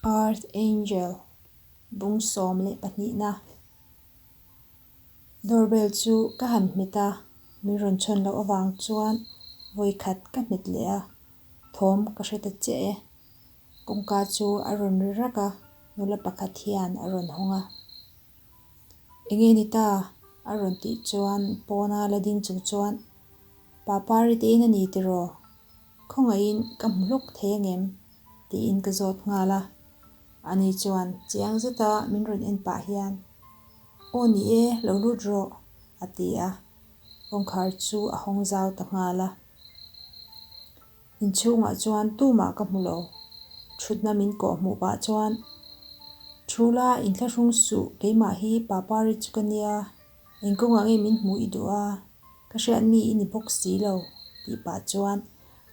Earth Angel bung 12 na. Doorbell chu ka han hmet a, min rawn chhawn loh avang chuan vawi khat ka hmet leh a, thawm ka hre ta chiah e. Kawngka chu a rawn ri rak a, nula pakhat hian a rawn hawng a. Enge ni ta? a rawn tih chuan pawna la ding chung chuan, Papari te in a ni tiraw? Khawngaihin ka hmu hlawk thei angem? tiin ka zawt nghal a. Ani chuan chiang zeta min rawn en pah hian, Aw ni e, lo lut rawh, a ti a. Kawngkhar chu a hawng zau ta nghal a. Inchhungah chuan tumah ka hmu lo. Thutna min kawh hmuh pah chuan, Thu la, inthlahrung suh, keimah hi Papari chu ka nia, eng kawngah nge min hmuh i duh a, ka hriat mi i ni bawk si lo, tih pah chuan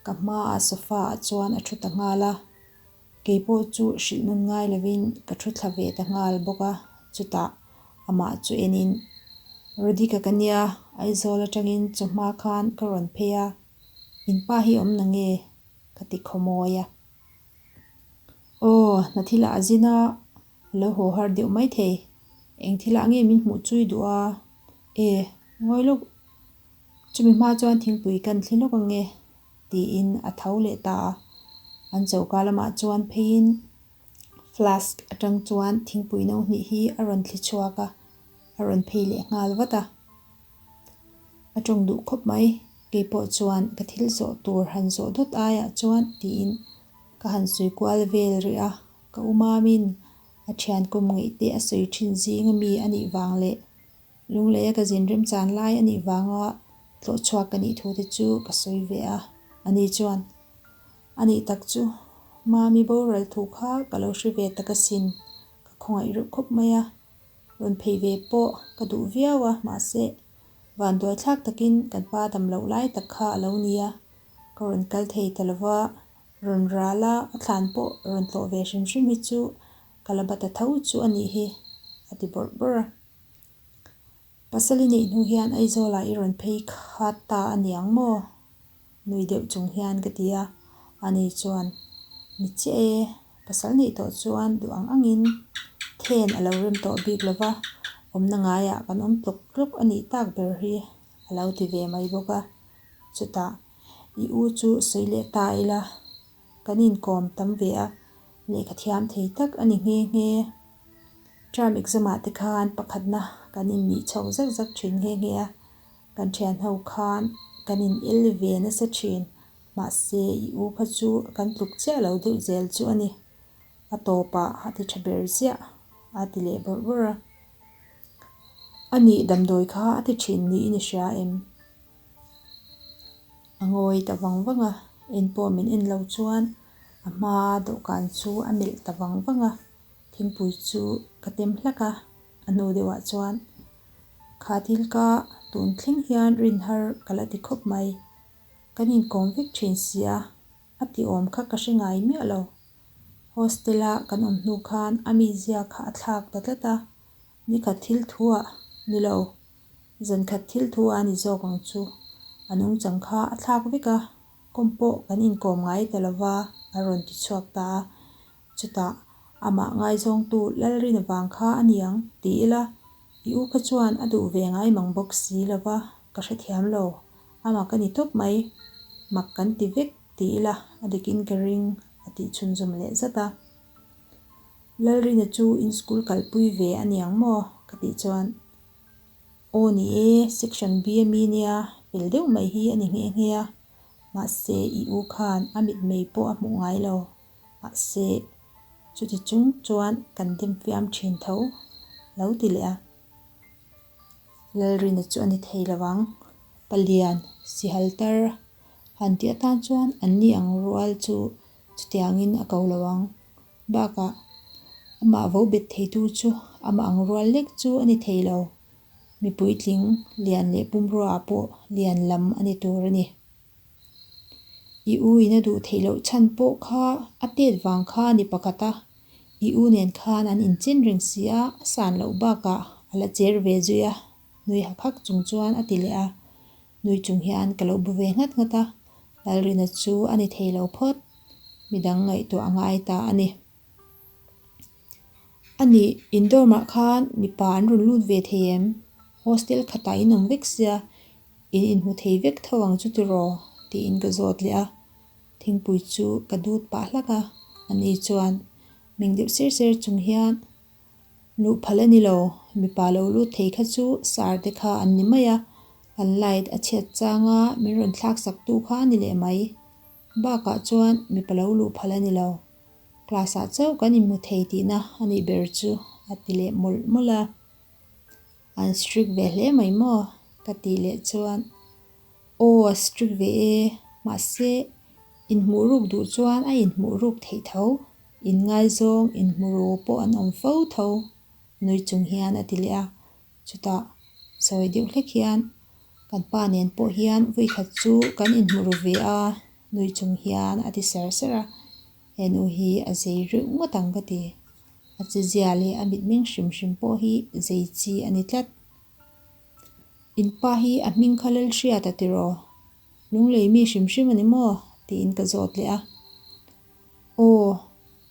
ka hmaah sofa ah chuan a thu ta nghal a. Kei pawh chu hrilh nawn ngai lovin ka thu thla ve ta nghal bawk a, chutah amah chu enin, Rodika ka nia, Aizawl atangin chawhma khan ka rawn phei a, In pa hi awm na nge? ka ti khawmawi a. Aw, hna thilah a zin a, a lo haw har deuh mai thei. Eng thilah nge min hmuh chui duh a? E, ngawi lawk. Chumi hma chuan thingpui kan thli lawk ang e, tiin a tho leh ta a. An choka lamah chuan pheiin flask atang chuan thingpui no hnih hi a rawn thli chhuak a, a rawn phei leh nghal vat a. A tawng duh khawp mai, kei pawh chuan ka thil zawh tur han zawh dawt aiah chuan tiin ka han sawi kual vel rih a, ka u mamin a thian kum ngeih te a sawi thin zing ami a nih vang leh Lungleia ka zin remchan lai a nih vanga tlawh chhuak ka nih thu te chu ka sawi ve a, ani chuan a nih tak chu Mami boral thu kha ka lo hre ve tak asin, ka khawngaih reuh khawp mai a. Rawn phei ve pawh ka duh viau a, mahse vanduai thlak takin kan pa dam loh lai tak kha a lo ni a, ka rawn kal thei ta lo va, rawn ral a, a thlan pawh rawn tlawh ve hrim hrim hi chu ka la ba ta tho chu a nih hi, a ti bawrh bawrh a. Pasal i neih hnu hian Aizawlah i rawn phei khat ta a niang maw? Nui deuh chung hian ka ti a, ani chuan, Ni chiah e, pasal neih tawh chuan duh ang angin then a lo rem tawh bik lo va, awmna ngaiah kan awm tlawk tlawk a nih tak ber hi a lo ti ve mai bawk a. Chutah, I u chu sawi leh ta ila, kan inkawm tam ve a, lehkha thiam thei tak a ni nghe nghe. Term exam ah te khan pakhatna kan innih chho zak zak thin nghe nghe a. Kan thian ho khan kan in el ve nasa thin, mahse i u kha chu kan tluk chiah lo deuh zel chu a ni. A tawpah a ti tha ber ziah, a ti leh bawrh bawrh a. A nih damdawi kha a ti thin niin i hria em? A ngawi ta vang vang a, en pawh min en lo chuan a hma dawhkan chu a melh ta vang vang a, thingpui chu ka tem hlak a, a hnu deuhah chuan Kha thil ka tun thleng hian rin har ka la ti khawp mai. Kan inkawm vek thin sia, a ti awm kha ka hre ngai miah lo. Hostel a kan awm hnu khan a mizia kha a thlak ta tlat a, nikhat thil thu ah ni lo, zankhat thil thu ah a ni zawk ang chu. A nungchang kha a thlak vek a, kawm pawh kan inkawm ngai ta lova a rawn ti chhuak ta a. Chutah, amah ngaizawngtu Lalrina vang kha a ni ang, ti ila, i u kha chuan a duh ve ngai mang bawk si lo va, ka hrethiam lo, amah ka ni tawp mai, mak kan ti vek, ti ila, a dikin ka ring, a tih chhunzawm leh zat a. Lalrina chu in school kalpui ve a ni ang maw? ka tih chuan, Aw ni e, section B a mi nia, fel deuh mai hi a ni nghe nghe a, mahse i u khan a mitmei pawh a hmuh ngai lo. Mahse, chuti chung chuan kan dem fiam thin tho lo ti leh a. Lalrina chu a ni thei lo ang. Palian, sihal tar han tih atan chuan an ni ang rual chu chutiangin a ko lo ang. Bakah, amah vo bet theitu chu amah ang rual lek chu a ni thei lo. Mi puitling lian leh pumruaah pawh lian lam a ni tur a ni. I u in a duh theih loh chhan pawh kha a tet vang kha a ni pakhat a, i u nen khan an inchen reng si a, a san loh bakah a la cher ve zui a, nui hak hak chung chuan a ti leh a, nui chung hian ka lo bu ve nghat nghat a, Lalrina chu a ni thei lo phawt, midang ngaihtuah a ngai ta a ni. A nih, in dorm-ah khan mipa an rawn lut ve thei em? Hostel khatah in awm vek sia, in inhmu thei vek tho ang chu tiraw? tiin ka zawt leh a. Thingpui chu ka dut pah hlak a, ani chuan meng deuh ser ser chung hian, Luh phal a ni lo, mipa lo lut thei kha chu sar te kha an ni mai a, kan light a chhiat changa min rawn thlak sak tu kha a ni leh mai. Bakah chuan mipa lo luh phal a ni lo, class ah chauh kan inhmu thei tihna a nih ber chu a ti leh mawlh mawlh a. An strict ve hle mai maw? Ka tih leh chuan Aw a strict ve e, mahse inhmuh ruk duh chuan a inhmuh ruk theih tho, inngaizawng inhmu ru pawh an awm fo tho nui chung hian a ti leh a, chutah sawi deuh hlek hian kan pa nen pawh hian vawikhat chu kan inhmu ru ve a nui chung hian a ti ser ser a, he nu hi a zei reuh ngawt ang ka ti. A chezia leh a mitmeng hrim hrim pawh hi zei chi a ni tlat. In pa hi a hming kha Lalhriat a tiraw? Lunglei mi hrim hrim a ni maw? tiin ka zawt leh a. Aw,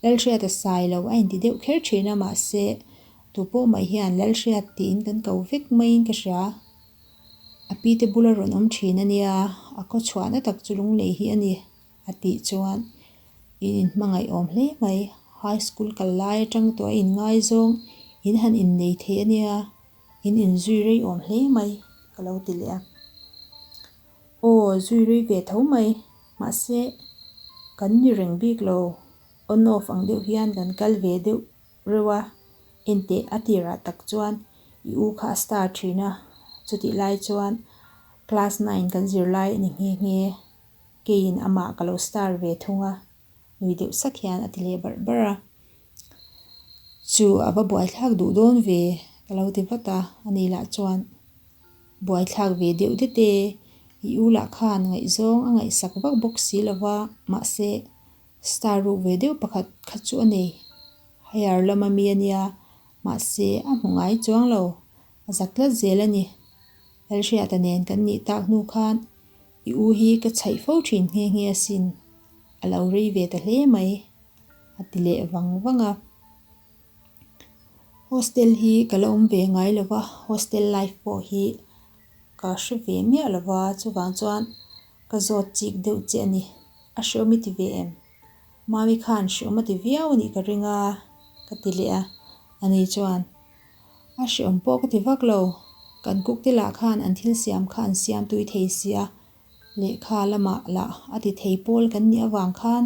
Lalhriat a sai lo a inti deuh kher thin a mahse tupawh mai hian Lalhriat tiin kan ko vek maiin ka hria. A pi te bula rawn awm thin a nia, a khaw chhuahna tak chu Lunglei hi a ni. A tih chuan, In inhmangaih awm hle mai, high school kal lai atang tawh a inngaizawng in han innei thei a nia, in inzui rei awm hle mai, ka lo ti leh a. Aw, zui rei ve tho mai, mahse, kan ni reng bik lo, on off ang deuh hian kan kal ve deuh reuh a, enteh a tirah tak chuan i u kha a star thin a, chutih lai chuan class nine kan zir lai a ni nghe nghe. Keiin amah ka lo star ve thung a, nui deuh sak hian a ti leh barh barh a. Chu a va buaithlak duh dawn ve ka lo ti vat a, ani lah chuan buaithlak ve deuh det e, i u lah khan ngaihzawng a ngaihsak vak bawk si lo va, mahse star ruk ve deuh pakhat kha chu a nei. Higher lama mi a nia, mahse a hmu ngai chuang lo, a zak tlat zel a ni. Lalhriata nen kan nih tak hnu khan I u hi ka chhaih fo thin nghe nghe asin, a lo rei ve ta hle mai, a ti leh vang vang a. Hostel hi ka la awm ve ngai lo va, hostel life pawh hi ka hre ve miah lo va, chuvang chuan ka zawt chik deuh che a ni. A hreawm i ti ve em? Mami khan hreawm a ti viau a nih ka ring a, ka ti leh a, ani chuan. A hreawm pawh ka ti vak lo. Kan cook te lah khan an thil siam kha an siam tui thei sia, lehkha lamah lah a ti thei pawl kan nih avang khan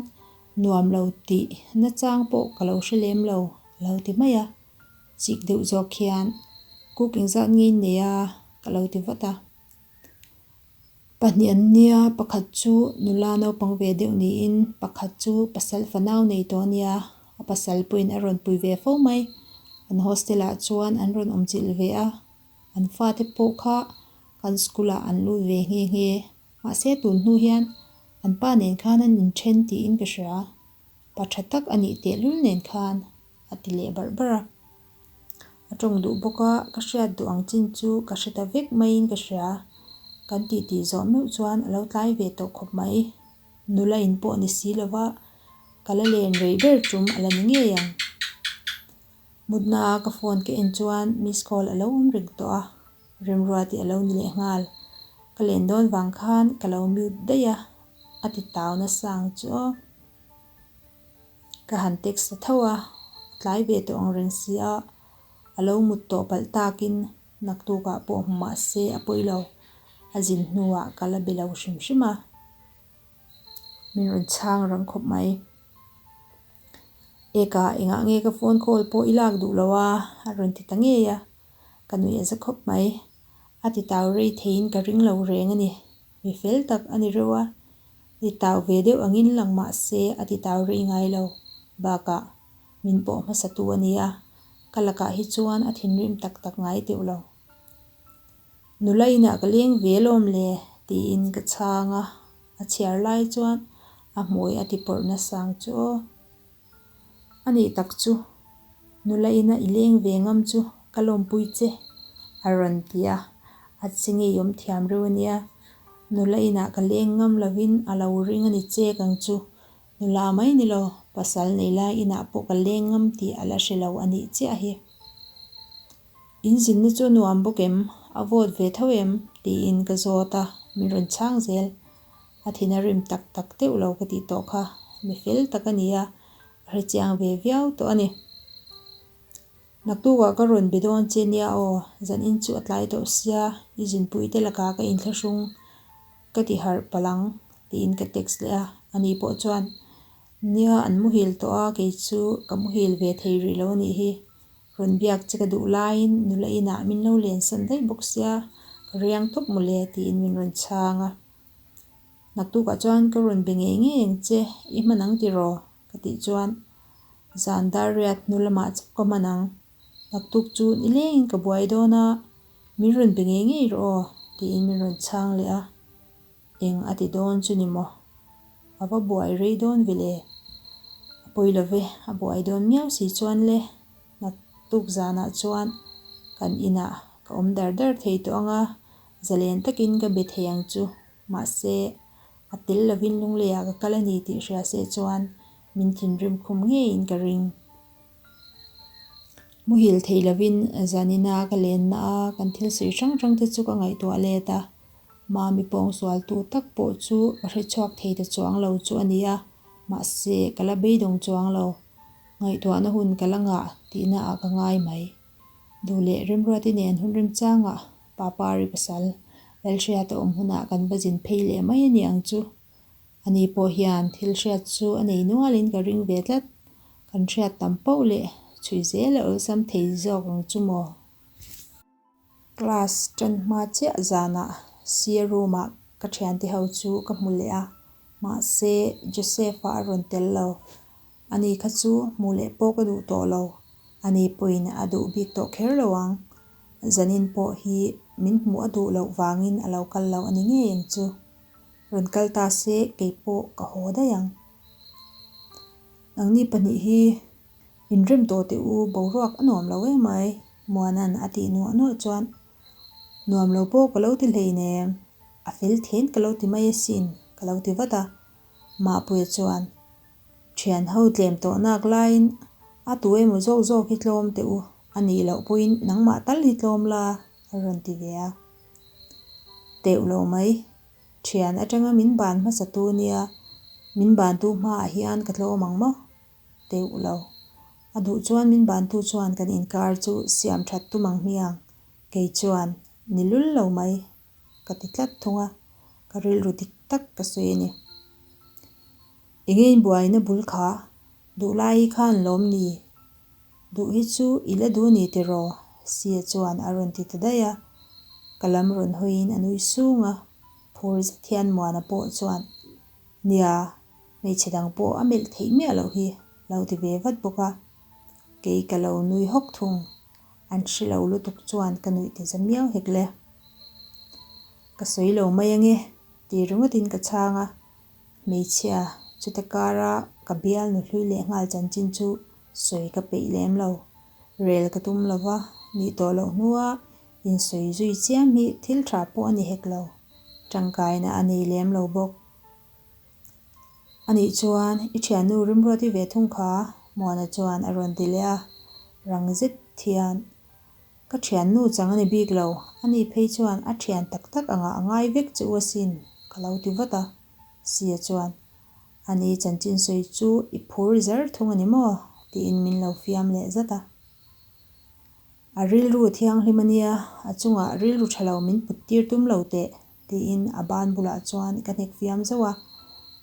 nuam lo tih nachang pawh ka lo hre lem lo a lo ti mai a. Chik deuh zawk khian cook engzat nge in nei a ka lo ti vat a. Pahnih an nia, pakhat chu nula naupang ve deuh niin pakhat chu pasal fanau nei tawh a nia, a pasal pawhin a rawn pui ve fo mai. An hostel ah chuan an rawn awm chilh ve a, an fate pawh kha kan school ah an lut ve nghe nghe. Mahse tun hnu hian an pa nen khan an inthen tiin ka hria, pa tha tak a nih tehlul nen khan a ti leh barh barh a. A tawng duh bawk a, ka hriat duh ang chin chu ka hre ta vek maiin ka hria. Kan titi zawh meuh chuan a lo tlai ve tawh khawp mai. Nula in pawh ni si lova ka la len rei ber tum a la ni ngei ang. Mutna a ka phone ka en chuan miss call a lo awm reng tawh a, Remruati a lo ni leh nghal. Ka len dawn vang khan ka lo mute daih a, a ti tau nasa ang chu aw. Ka han text ta tho a, a tlai ve tawh ang reng si a, a lo mut tawh palh takin naktukah pawh hmu mah se a pawi lo, a zin hnuah ka la be lo hrim hrim a, min rawn chhang rang khawp mai. Eka engah nge ka phone call pawh i lak duh lo a? a rawn ti ta ngei a, ka nuih a za khawp mai. A ti tau rei theiin ka ring lo reng a ni, mi fel tak a ni reuh a. Ti tau ve deuh angin lang mah se a ti tau rei ngai lo. Bakah, min pawh hmasa tu a nia, ka lakah hi chuan a thinrim tak tak ngai deuh lo. Nula inah ka leng ve lawm le, tiin ka chhang a, a chhiar lai chuan a hmui a ti pawrh nasa ang chu aw. A nih tak chu, nula ina i leng ve ngam chu ka lawmpui che, a rawn ti a, a che ngeiawm thiam reuh a nia. Nula inah ka leng ngam lovin a lo ring a ni chek ang chu. Nula mai ni lo, pasal nei lai inah pawh ka leng ngam tih a la hre lo a nih chiah hi. In zinna chu a nuam bawk em? A vawt ve tho em? tiin ka zawt a, min rawn chhang zel. A thin a rim tak tak deuh lo ka tih tawh kha, mi fel tak a ni a, ka hrechiang ve viau tawh a ni. Naktukah ka rawn be dawn che nia aw, zan in chu a tlai tawh sia, i zinpui te lakah ka inthlahrung ka ti harh palh ang tiin ka text leh a, ani pawh chuan nia an muhil tawh a kei chu ka muhil ve thei rih lo anih hi, rawn biak che ka duh laiin nula inah min lo lensan daih bawk sia ka riang tawp mawle tiin min rawn chhang a, naktukah chuan ka rawn be ngei ngei ang che i hman ang tiraw? Ka tih chuan zan dar riat hnu lamah chauh ka hman ang. Naktuk chu nilengin ka buai dawn a, min rawn be ngei ngei rawh aw tiin min rawn chhang leh a. Eng a ti dawn chu ni maw? A va buai rei dawn ve le. A pawi lo ve, a buai dawn miau si chuan le. Naktuk zanah chuan kan inah ka awm dar dar thei tawh ang a, zalen takin ka be thei ang chu. Mahse, a tel lovin Lungleiah ka kal a ni tih hria se chuan min thinrim khum ngeiin ka ring. Muhil thei lovin zanina ka lenna a kan thil sawi hrang hrang te chu ka ngaihtuah let a, Mami pawngsualtu tak pawh chu ka hrechhuak thei ta chuang lo chu a ni a, mahse ka la beidawng chuang lo. Ngaihtuahna hun ka la ngah tihna ah ka ngai mai. Duh leh Remruati nen hun remchangah Papari pasal Lalhriata awm hunah kan va zin phei leh mai a ni ang chu. Ani pawh hian thil hriat chu a nei nualin ka ring ve tlat. Kan hriat tam poh leh chhui zel a awlsam thei zawk ang chu maw? Class tan hma chiah zanah Sia room-ah ka thiante ho chu ka hmu leh a, mahse Joseph-a a rawn tel lo. Ani kha chu hmuh leh pawh ka duh tawh lo, ani pawhin a duh bik tawh kher lo ang. Zanin pawh hi min hmuh a duh loh vangin a lo kal lo a ni ngei ang chu. Rawn kal ta se kei pawh ka haw daih ang. Nangni pahnih hi inrem tawh teh u, boruak a nuam lo em mai, Muana'n a tih nuah nuah chuan nuam lo pawh ka lo ti hleinem, a fel then ka lo ti mai asin ka lo ti vat a. Mahpuia chuan Thian ho tlem tawh nak laiin a tu emaw zawk zawk hi tlawm teh u, a nih loh pawhin nangmah tal hi tlawm la a rawn ti ve a. Teuh lo mai, thian atanga min ban hmasa tu nia min bantu hmaah hian ka tlawm ang maw? Teuh lo. A duh chuan min bantu chuan kan inkar chu siam that tum ang hmiang, kei chuan ni lul lo mai. Ka ti tlat thung a, ka rilru dik tak ka sawi a ni. Enge in buaina bul kha duhlai hi khan lawm ni? Duh hi chu i la duh ni tiraw? Sia chuan a rawn ti ta daih a, ka lam rawn hawiin a nui sung a, phur zet hian Muana pawh chuan, Nia, hmeichhe dang pawh a melh theih miah loh hi, lo ti ve vat bawk a, kei ka lo nui hawk thung. An hre lo lutuk chuan ka nuih ti za miau hek le. Ka sawi lo mai ange, ti ringawtin ka chhang a. Hmeichhia, chute kara ka bialnu hlui leh nghal chanchin chu sawi ka peih lem lo. Rel ka tum lo va, nih tawh loh hnua insawi zui chiam hi thil tha pawh a ni hek lo. Tangkaina a nei lem lo bawk. Anih chuan i thiannu rimruati ve thung kha Muana chuan a rawn ti leh a, rang zet hian ka thiannu chang a ni bik lo, ani phei chuan a thian tak tak angah a ngai vek che u asin ka lo ti vat a, Sia chuan ani chanchin sawi chu i phur zar thung a ni maw? tiin min lo fiam leh zat a. A rilru thianghlim a nia, a chungah rilru tha lo min put tir tum lo teh, tiin a ban bulah chuan ka hnek fiam zauh a.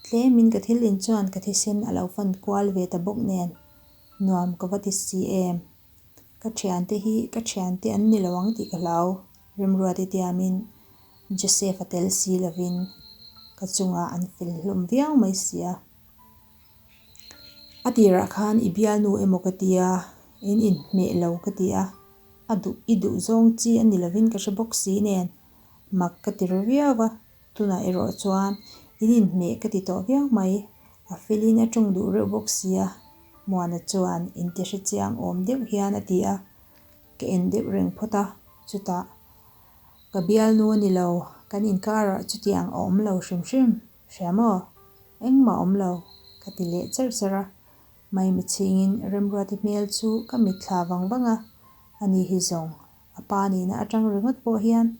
Tlemin ka thil in chuan ka thisen a lo fan kual ve ta bawk nen, nuam ka va ti si em. Ka thiante hi ka thiante an ni lo ang tih ka hlau, Remruati tiamin Joseph a tel si lovin ka chungah an fel hlawm viau mai si a. A tirah khan i bialnu emaw ka ti a, in inhmeh lo ka ti a, a duh i duh zawng chi a ni lovin ka hre bawk si nen mak ka ti ru viau a, tunah erawh chuan in inhmeh ka ti tawh viau mai, a felin a tawng duh reuh bawk si a, Muana chuan inti hre chiang awm deuh hian a ti a, ka en deuh reng phawt a, chutah ka bialnu a ni lo, kan inkarah chutiang a awm lo hrim hrim. Hria maw? Engmah awm lo, ka Ka ti leh cherh cherh a, Maimichhingin Remruati hmel chu ka mitthla vang vang a, ani hi zawng a pa nihna atang ringawt pawh hian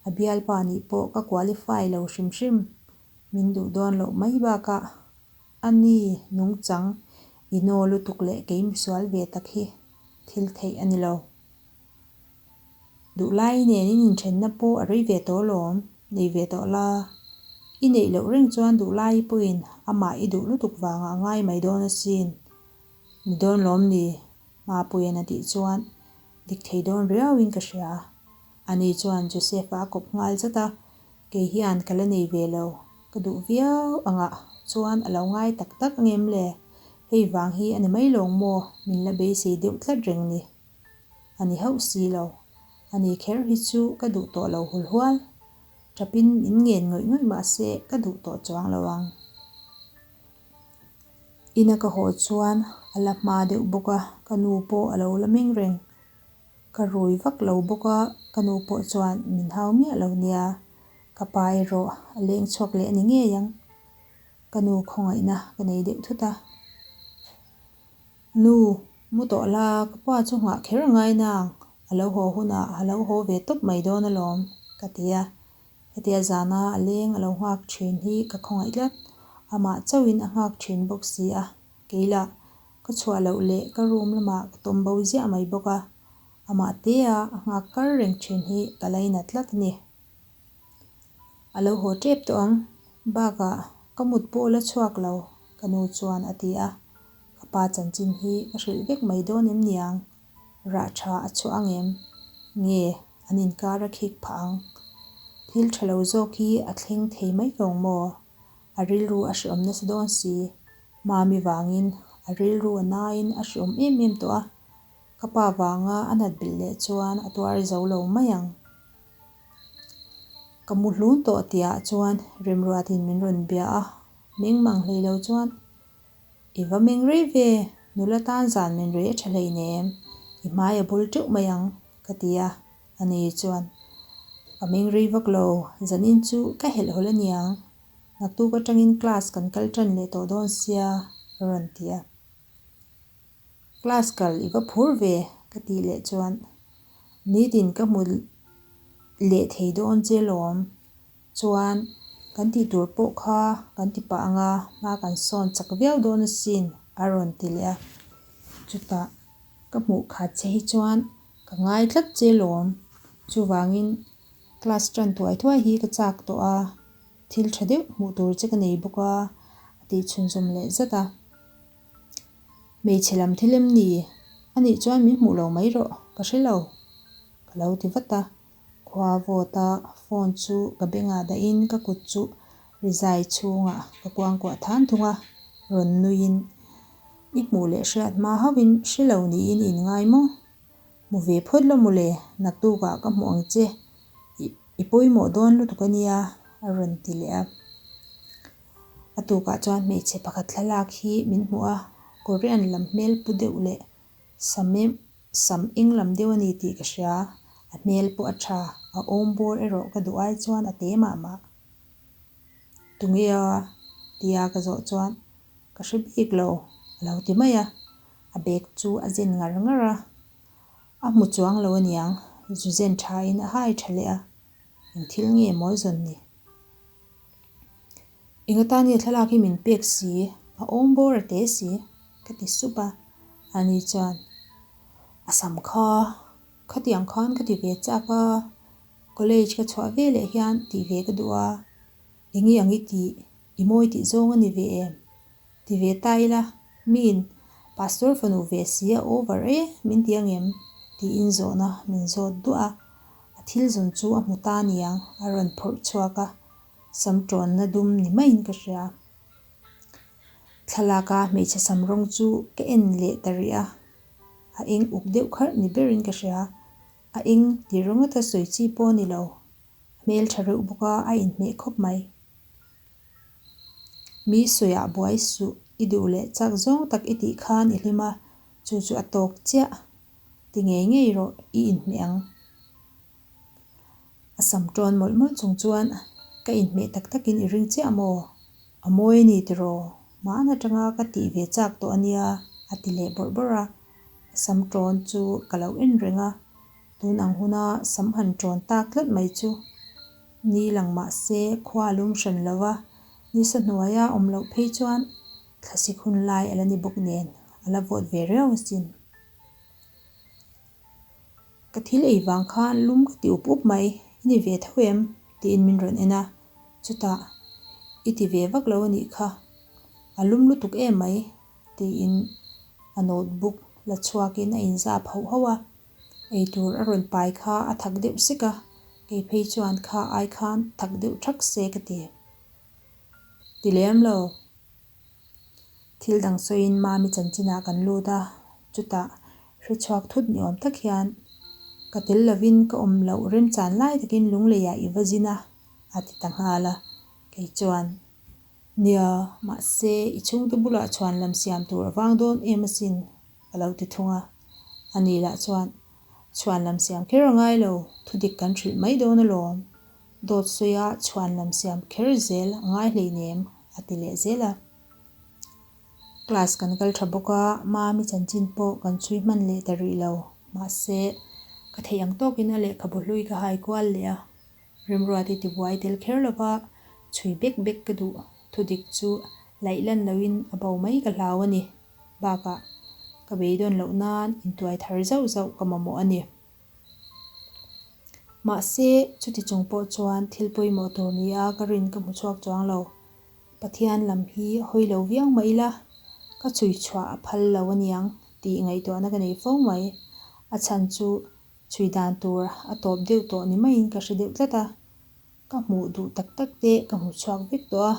a bialpa nih pawh ka qualify lo hrim hrim, min duh dawn loh mai bakah ani nungchang inaw lutuk leh kei misual ve tak hi thil theih a ni lo. Duhlai nen in inthenna pawh a rei ve tawh alawm, nei ve tawh la. I neih loh reng chuan duhlai pawhin amah i duh lutuk vangah a ngai mai dawn asin. Ni dawn lawm ni? Mapuia'n a tih chuan dik thei dawn riauin ka hria. Ani chuan Joseph-a a kawp nghal zat a, kei hian ka la nei ve lo, ka duh viau angah chuan a lo ngai tak tak angem le? Hei vang hi a ni mai lawng maw min la beisei deuh tlat reng ni? A ni hauh si lo. Ani kher hi chu ka duh tawh lo hulhual. Tapin min ngen ngawih ngawih mah se ka duh tawh chuang lo ang. Ina ka haw chuan a la hma deuh bawk a, ka nu pawh a lo la meng reng. Ka rui vak lo bawk a, ka nu pawh chuan min hau miah lo nia. Ka pa erawh a leng chhuak leh a ni ngei ang. Ka nu khawngaihna ka nei deuh thut a. Nu, mu tawh la, ka pa chu nghah kher a ngai nang, a lo haw hunah a lo haw ve tawp mai dawn alawm, ka ti a. Hetia zana a leng a lo nghak thin hi ka khawngaih tlat, amah chauhin a nghak thin bawk si a, kei lah ka chhuah loh leh ka room lamah ka tawm bo ziah mai bawk a, amah tea a nghak kar reng thin hi ka lainat tlat a ni. A lo haw tep tawh ang, bakah ka mut pawh la chhuak lo, ka nu chuan a ti a. Ka pa chanchin hi ka hrilh vek mai dawn em niang? Rah tha a chhuah ang em? Nge an inkar a khik phah ang? Thil tha lo zawk hi a thleng thei mai lo maw? A rilru a hreawm nasa dawn si. Mami vangin a rilru a naiin a hreawm em em tawh a. Ka pa vanga a nat belh leh chuan a tuar zo lo mai ang. Ka mu hlun tawh tihah chuan Remruatin min rawn bia a, mengmang hlei lo chuan I va meng rei ve, nula tan zan men rei a tha hleinem, i hmai a bul teuh mai ang, ka ti a, ani chuan, Ka meng rei vak lo, zanin chu ka helh hawlh aniang, naktuk atangin class kan kal tan leh tawh dawn sia, a rawn ti a. Class kal i va phur ve, ka tih leh chuan, Nitin ka hmu leh thei dawn che lawm, Chuan, kan tih tur pawh kha kan ti pah ang a, hma kan sawn chak viau dawn asin, a rawn ti leh a. Chutah, ka hmuh khat che hi chuan ka ngai tlat che lawm. Chuvangin, class tan thuai thuai hi ka chak tawh a, thil tha deuh hmuh tur che ka nei bawk a, a tih chhunzawm leh zat a. Hmeichhe lam thil em ni? Anih chuan min hmuh lo mai rawh, ka hre lo, ka lo ti vat a. Khua vawt a phone chu ka bengah dahin ka kut chu rizai chhungah ka kuangkuah than thung a, rawn nuiin, I hmuh leh hriat hma hauhin hre lo niin i inngai maw? Hmu ve phawt lo mawle, naktukah ka hmuh ang che, i pawimawh dawn lutuk a nia, a rawn ti leh a. A tukah chuan hmeichhe pakhat thlalak hi min hmuh a, Korean lam hmel pu deuh leh Sam sam eng lam deuh a ni tih ka hria, a hmel pawh a tha, a awm bawr erawh ka duh ai chuan a te mah mah. Tunge a? tia ka zawh chuan ka hre bik lo, a lo ti mai a, a bag chu a zen ngar ngar a, a hmu chuang lo aniang, zu zen thain a hai tha leh a, eng thil nge maw zawn ni? Eng atan nge thlalak hi min pek si, a awm bawr a te si, ka ti sup a. Ani chuan, A sam kha, khatiang khan ka ti ve chak a, college ka chhuah ve leh hian tih ve ka duh a, enge ang i tih, i mawi tih zawng a ni ve em? Ti ve ta ila, miin Pastor fanu ve si a over e min ti angem? tiin zawhna min zawt duah a, a thil zawn chu a hmu ta aniang a rawn phawrh chhuak a. Sam tawnna dum ni maiin ka hria. Thlalaka hmeichhe sam rawng chu ka en leh ta rih a, a eng uk deuh kharh ni berin ka hria. A eng ti ringawta sawi chi pawh a ni lo, a hmeltha reuh bawk a, a inhmeh khawp mai. Mi sawiah buai suh, i duh leh chak zawng tak i tih khan i hlim a, chu chu a tawk chiah. Ti ngei ngei rawh, i inhmeh ang. A sam tawn mawlh mawlh chung chuan ka inhmeh tak takin i ring chiah maw? A mawi a ni tiraw? Hmaan atanga ka tih ve chak tawh a nia, a ti leh bawrh bawrh a. A sam ṭawn chu ka lo en reng a, tun ang huna sam han ṭawn tak tlat mai chu ni lang mah se khua a lum hran lo va, nisa hnuaia awm loh phei chuan thlasik hun lai a la ni bawk nen a la vawt ve riau asin. Ka thil ei vang khan lum ka ti up up mai, i ni ve tho em? tiin min rawn en a, chutah, I ti ve vak lo a nih kha, a lum lutuk em mai, tiin a notebook la chhuakin a inzap hauh hauh a, eitur a rawn pai kha a thak deuh sek a, kei phei chuan kha ai khan thak deuh thak se ka ti. Ti lem lo. Thil dang sawiin Mami chanchinah kan lut a, chutah hre chhuak thut ni awm tak hian ka tel lovin ka awm loh remchan lai takin Lungleiah i va zin a, a ti ta nghal a, kei chuan, Nia, mahse i chhungte bulah chhuan lam siam tur a vang dawn em asin, ka lo ti thung a. Ani lah chuan, Chhuan lam siam kher a ngai lo, thudik kan hrilh mai dawn alawm. Dawt sawia chhuan lam siam kher zel a ngai hleinem, a ti leh zel a. Class kan kal tha bawk a, Mami chanchin pawh kan chhui hman leh ta rih lo. Mahse, ka theih ang tawkin a lehkhabu hlui ka hai kual leh a. Remruati tibuai tel kher lova chhui bek bek ka duh. Thudik chu laih lan loin a bo mai ka hlau a ni. Bakah, ka beidawn loh nan intuai thar zauh zauh ka mamawh a ni. Mahse, chuti chung pawh chuan thil pawimawh tur nia ka rin ka hmu chhuak chuang lo. Pathian lam hi hawi lo viau mah ila, ka chhui chhuah a phal lo aniang tih ngaihtuahna ka nei fo mai. A chhan chu chhui dan tur a tawp deuh tawh ni maiin ka hre deuh tlat a. Ka hmuh duh tak tak te ka hmu chhuak vek tawh a,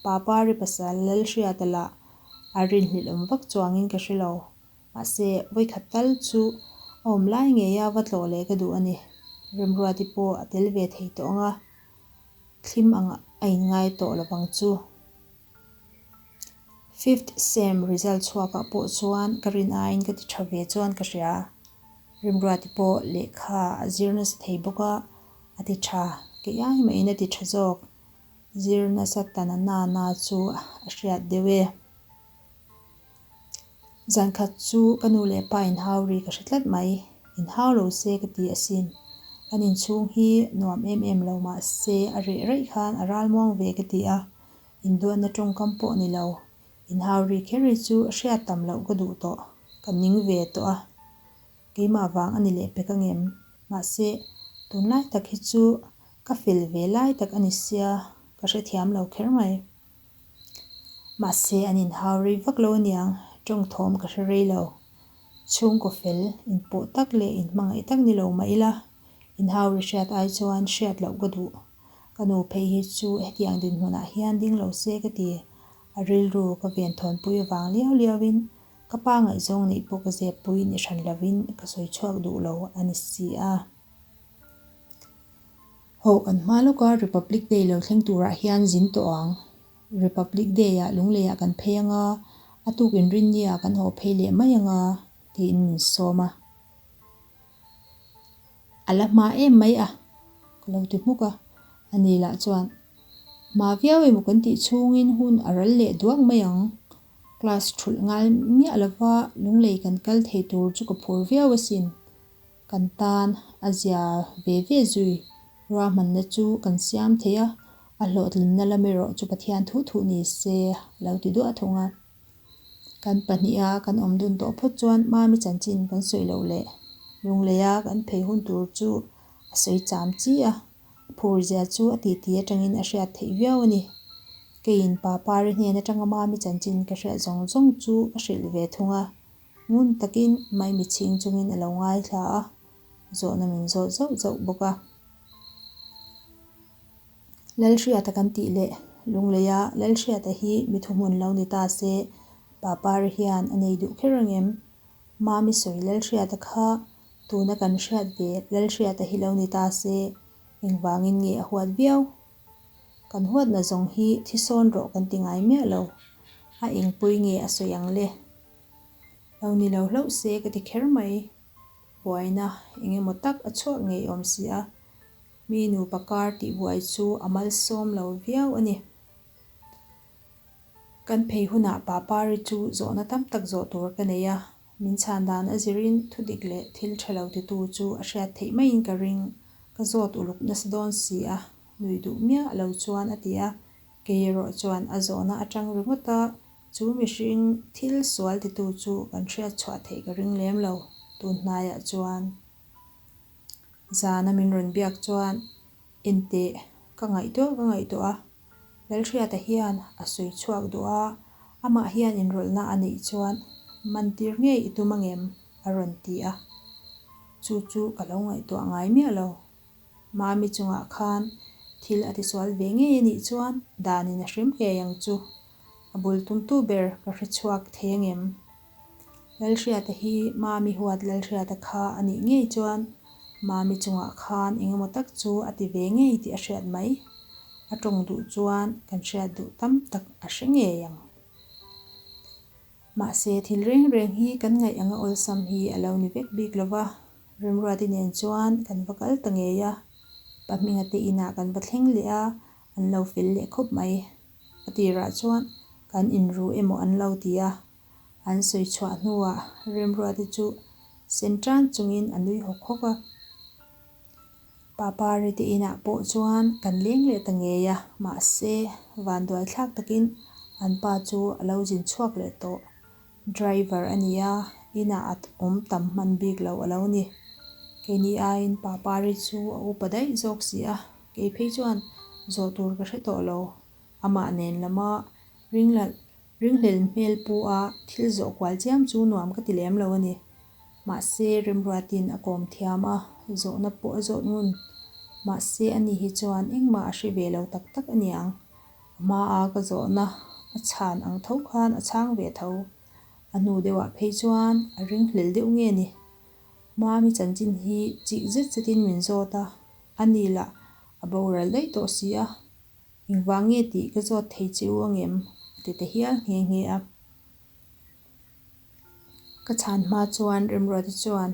Papari pasal Lalhriata lah a rinhlelh awm vak chuangin ka hre lo. Mahse, vawikhat tal chu a awm lai ngeia va tlawh leh ka duh a ni. Remruati pawh a tel ve thei tawh ang a, thlim ang a inngai tawh lo vang chu. Fifth sem result chhuakah pawh chuan ka rin aiin ka ti tha ve chuan ka hria. Remruati pawh lehkha a zir nasa thei bawk a, a ti tha. Kei ai mahin a ti tha zawk. Zir nasa ta na na na chu a hriat deuh e. Zan khat chu ka nu leh pa inhau ri ka hre tlat mai. Inhau lo se ka ti asin. Kan inchhung hi nuam em em lo mah se a reh raih khan a ral muang ve ka ti a. Induatna tawngkam pawh ni lo. Inhau ri kher hi chu hriat tam loh ka duh tawh. Ka ning ve tawh a. Keimah vang a ni leh pek angem? Mahse, tunlai tak hi chu ka fel ve lai tak a ni sia, ka hrethiam lo kher mai. Mahse, an inhau rei vak lo aniang, tawng thawm ka hre rei lo. Chhungkaw fel, inpawh tak leh inhmangaih tak ni lo mah ila, inhau ri hriat ai chuan hriat loh ka duh. Ka nu phei hi chu hetiang dinhmunah hian ding lo se ka ti. A rilru ka venthawnpui avang liau liauin ka pa ngaihzawng neih pawh ka zeppui ni hran lovin ka sawi chhuak duh lo a ni si a. Haw kan hma lawka Republic Day lo thleng turah hian zin tawh ang. Republic Day-ah Lungleiah kan phei anga, a tuk inrinnia kan haw phei leh mai anga, tiin min sawm a. A la hma em mai a, ka lo ti hmuk a. Ani lah chuan, Hma viau emaw kan tih chhungin hun a ral leh duak mai ang. Class thulh ngal miah lova Lunglei kan kal thei tur chu ka phur viau asin. Kan tan a zia ve ve zui ruahmanna chu kan siam thei a, a hlawhtlinna lam erawh chu Pathian thu thu ni se a lo ti duah thung a. Kan pahniha kan awm dun tawh phawt chuan Mami chanchin kan sawi loh leh Lungleia kan phei hun tur chu a sawi cham chi a, phur zia chu a titi atangin a hriat theih viau a ni. Keiin Papari hnen atanga Mami chanchin ka hriat zawng zawng chu ka hrilh ve thung a. Ngun takin Maimi chhing chungin a lo ngaithla a, zawhna min zawt zauh zauh bawk a. Lalhriata kan tih leh Lungleia Lalhriata hi mi thuhmun lo ni ta se, Papari hian a nei duh kher ang em? Mami sawi Lalhriata kha tuna kan hriat ve Lalhriata hi lo ni ta se, engvangin nge a huat viau? Kan huatna zawng hi thisawn rawh kan ti ngai miah lo. A engpui nge a sawi ang le? Lo ni lo hlauh se ka ti kher mai. Buaina eng emaw tak a chhuak ngei awm si a, mi nupa kar tih buai chu a malsawm lo viau a ni. Kan phei hunah Papari chu zawhna tam tak zawh tur ka nei a, min chhan dan a zirin thudik leh thil tha lo titu chu a hriat theih maiin ka ring. Ka zawt uluk nasa dawn si a, nuih duh miah lo chuan a ti a, kei erawh chuan a zawhna atang ringawt a, chu mihring thil sual titu chu kan hriat chhuah theih ka ring lem lo tun hnaiah chuan. Zana min rawn biak chuan Enteh, ka ngaihtuah ka ngaihtuah a, Lalhriata hian a sawi chhuak duh a, amah hian inrawlhna a neih chuan mantir ngei i tum angem? a rawn ti a. Chu chu ka lo ngaihtuah ngai miah lo. Mami chungah khan thil a tisual ve ngei a nih chuan danin a hrem ngei ang chu. A bul tumtu ber ka hre chhuak thei angem? Lalhriata hi Mami huat Lalhriata kha a nih ngei chuan Mami chungah khan eng emaw tak chu a ti ve ngei tih a hriat mai. A tawng duh chuan kan hriat duh tam tak a hre ngei ang. Mahse thil reng reng hi kan ngaih anga awlsam hi a lo ni vek bik lo va, Remruati nen chuan kan va kal ta ngei a, Pa Hminga te inah kan va thleng leh a, an lo fel leh khawp mai. A tirah chuan kan inru emaw an lo ti a, An sawi chhuah hnuah Remruati chu sen tan chungin a nui hawk hawk a. Papari te inah pawh chuan kan leng leh ta ngei a, mahse vanduai thlak takin an pa chu a lo zin chhuak leh tawh. Driver a ni a, inah a awm tam hman bik lo a lo ni. Keini aiin Papari chu a upa daih zawk si a, kei phei chuan zawh tur ka hre tawh lo. Amah nen lama ringlalh Ringhlel hmel pu a thil zawh kual chiam chu nuam ka ti lem lo a ni. Mahse, Remruatin a kawm thiam a, zawhna pawh a zawt ngun. Mahse, ani hi chuan engmah a hre ve lo tak tak a niang. A hmaa ka zawhna a chhan ang tho khan a chhang ve tho. A hnu deuhah phei chuan a ringhlel deuh nge ni. Mami chanchin hi chik zet zetin min zawt a, ani lah a boral daih tawh si a. Engvang nge tih ka zawt thei che u angem? a ti ta hial nghe nghe a. Ka chhan hma chuan Remruata chuan,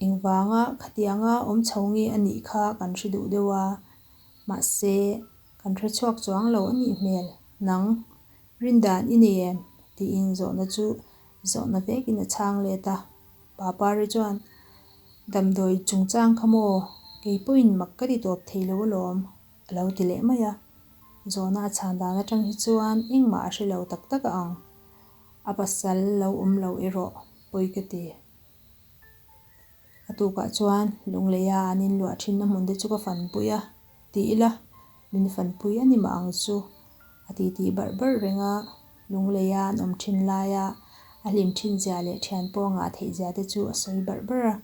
Engvanga khatianga awm chho nge a nih kha kan hre duh deuh a, mahse kan hre chhuak chuang lo a nih hmel, nang rindan i nei em? tiin zawhna chu zawhna vekin a chhang let a. Papari chuan, Damdawi chungchang kha maw? Kei pawhin mak ka ti tawp thei lo alawm. A lo ti leh mai a. Zawhna a chhan dan atang hi chuan engmah a hre lo tak tak a ang. A pasal lo awm lo erawh pawi ka ti. A tukah chuan Lungleia an inluah thinna hmun te chu ka fanpui a, ti ila min fanpui a ni mah ang chu a ti tih barh barh reng a. Lungleia an awm thin laia a hlim thin zia leh thian pawh a ngah theih zia te chu a sawi barh barh a.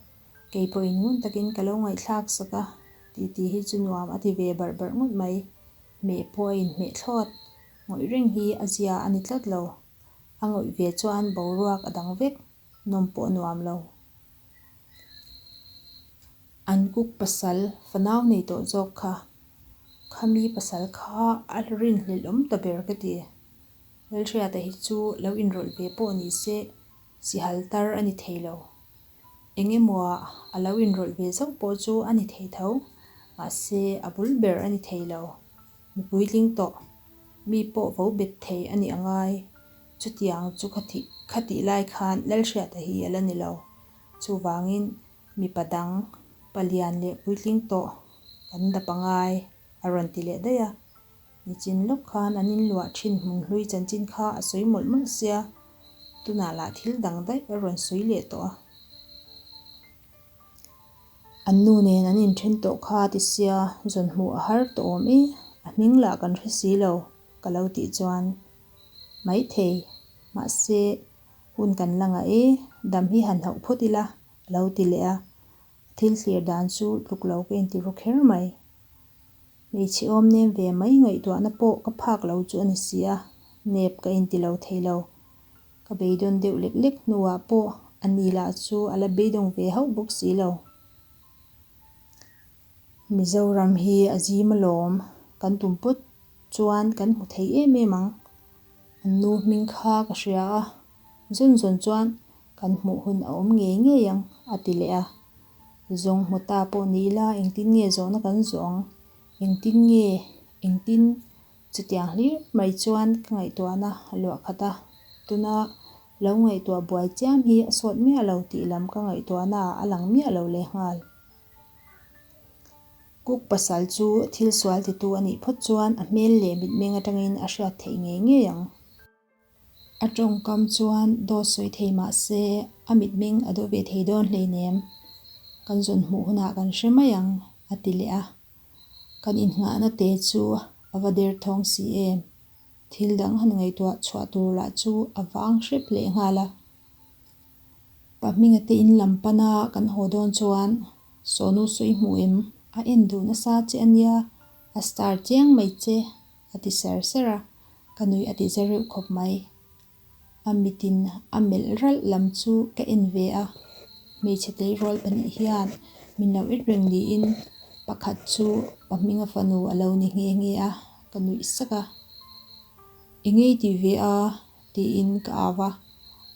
Kei pawhin ngun takin ka lo ngaihthlak sak a, titi hi chu nuam a ti ve barh barh ngawt mai. Hmeh pawh a inhmeh thlawt. Ngawih reng hi a zia a ni tlat lo. A ngawih ve chuan boruak a dang vek, nawm pawh a nuam lo. An kuk pasal fanau nei tawh zawk kha. Khami pasal kha a rinhlelh awm ta ber ka ti. Lalhriata hi chu lo inrawlh ve pawh ni se Sihal tar a ni thei lo. Eng emaw a lo inrawlh ve zauh pawh chu a ni thei tho, mahse a bul ber a ni thei lo. Mi puitling tawh, mi pawh vo bet thei a nih a ngai. Chutiang chu khatih lai khan Lalhriata hi a la ni lo. Chuvangin mipa dang, palian leh puitling tawh kan dap a ngai, a rawn ti leh daih a. Nichin lawk khan an inluah thin hmun hlui chanchin kha a sawi mawlh mawlh sia, tunah lah thil dang daih a rawn sawi leh tawh a. An nu nen an inthen tawh kha ti sia, zawn hmuh a har tawh awm e, a hming lah kan hre si lo, ka lo tih chuan maithei, mahse hun kan la ngah e, dam hi han hauh phawt ila, a lo ti leh a, a thil thlir dan chu tluk lo ka inti ru kher mai. Hmeichhe awm nem ve mai ngaihtuahna pawh ka phak lo chu a ni si a, nep ka inti lo thei lo. Ka beidawn deuh lek lek hnuah pawh a ni lah chu a la beidawng ve hauh bawk si lo. Mizoram hi a zim alawm, kan tum pawt chuan kan hmu thei em em ang. An nu hming kha ka hria a, zawn zawn chuan kan hmuh hun a awm ngei ngei ang, a ti leh a. Zawng hmu ta pawh ni ila engtin nge zawhna kan zawh ang? Engtin nge? Engtin? Chutiang hlir mai chuan ka ngaihtuahna a luah khat a, tuna lo ngaihtuah buai chiam hi a sawt miah lo tih lam ka ngaihtuahna ah a lang miah lo lehnghal. Cook pasal chu thil sual titu a nih phawt chuan a hmel leh mitmeng atangin a hriat theih ngei ngei ang. A tawngkam chuan dawt sawi thei mah se a mitmeng a daw ve thei dawn hleinem. Kan zawn hmuh hunah kan hre mai ang, a ti leh a. Kan innghahna te chu a va derthawng si em? Thil dang han ngaihtuah chhuah tur lah chu a vang hrep leh nghal a. Pa hminga te in lam pana kan haw dawn chuan Sawnu sawi hmuh em? A en duh nasa che a nia, a star chiang mai che. A ti ser ser a, ka nui a ti za reuh khawp mai. A mitin a melh ralh lam chu ka en ve a, hmeichhe tleirawl pahnih hian min lo en reng niin pakhat chu pa hminga fanu a lo ni nghe nghe a, ka nuih sak a. Eng ei ti ve a? tiin ka au a,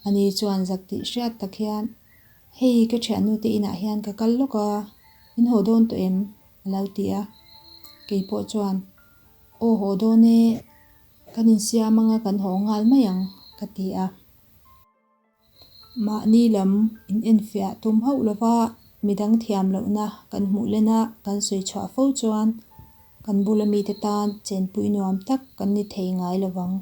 ani chuan zak tih hriat tak hian Hei ka thiannu te inah hian ka kal lawk a, min haw dawn tawh em? A lo ti a, kei pawh chuan, Aw haw dawn e, kan insiam anga kan haw nghal mai ang, ka ti a. Mahni lam in enfiah tum hauh lova midang thiam lohna kan hmuh len a kan sawi chhuah fo chuan kan bula mite tan chenpui nuam tak kan ni thei ngai lovang.